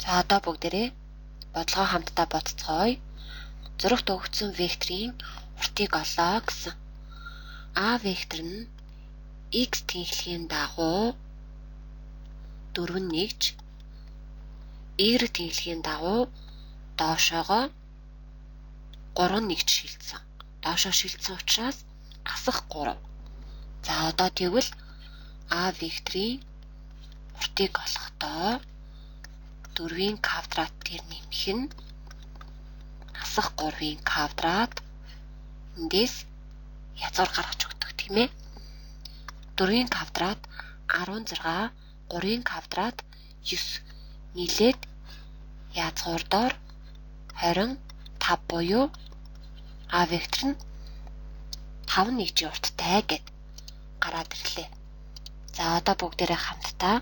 За одоо бүгдээрээ бодлогоо хамтдаа бодцгооё. Зурагт өгөгдсөн векторын уртыг олоо гэсэн. А вектор нь x тэнхлэгийн дагуу 4 нэгж, y тэнхлэгийн дагуу доошоогоо 3 нэгж шилжсэн. Доошоо шилжсэн учраас хасах 3. За одоо тэгвэл А векторын уртыг олохдоо 4-ийн квадрат дээр нэмэх нь хасах 3-ын квадрат, эндээс язгуур гаргаж өгдөг, тийм ээ. 4-ийн квадрат 16, 3-ын квадрат 9 нийлээд язгуур доор 25 буюу А вектор нь 5 нэгжийн урттай гэд гараад ирлээ. За одоо бүгдээрээ хамтдаа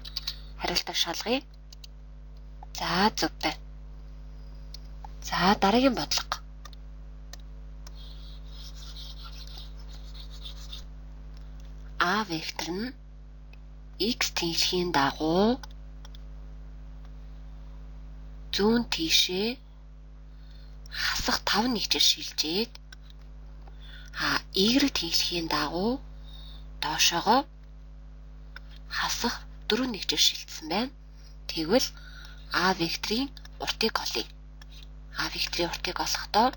хариултаа шалгая. За зөв байна. За дараагийн бодлого. А вектор нь x тэнхлэгийн дагуу зүүн тийшээ хасах 5 нэгжээр шилжээд, а y тэнхлэгийн дагуу доошоогоо хасах 4 нэгжээр шилжсэн байна. Тэгвэл А векторын уртыг олъё. А векторын уртыг олохдоо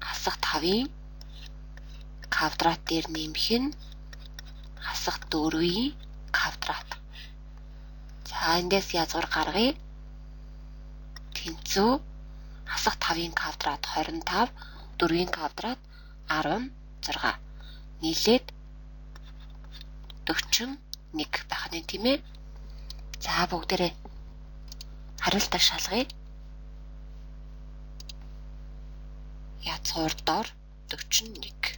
хасах 5-ын квадрат дээр нэмэх нь хасах 4-ийн квадрат. За эндээс язгуур гаргая. Тэнцүү хасах 5-ын квадрат 25, 4-ийн квадрат 16. Нийлээд 41 байх нь, тийм ээ. За бүгдээрээ хариултаа шалгая. Язгуур доор 41.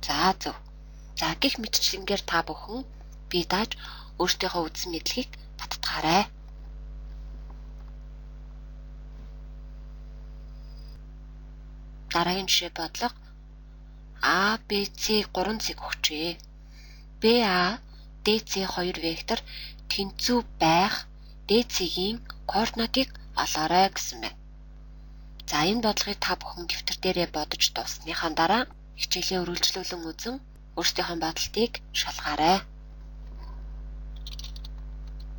За зөв. За гих мэтчлэнгээр та бүхэн бие дааж өөрсдийнхөө үзсэн мэдлэгийг татгаарай. Дараагийн жишээ бодлого А, Б, С 3 цэг өгчээ. Б, А, Д, С 2 вектор тэнцүү байх Д, С-ийн координатыг олоорой гэсэн байна. За энэ бодлогыг та бүхэн дэвтэр дээрээ бодож дууссаныхаа дараа хичээлээ үргэлжлүүлэн үзэн өөрсдийнхөө бодолтыг шалгаарай.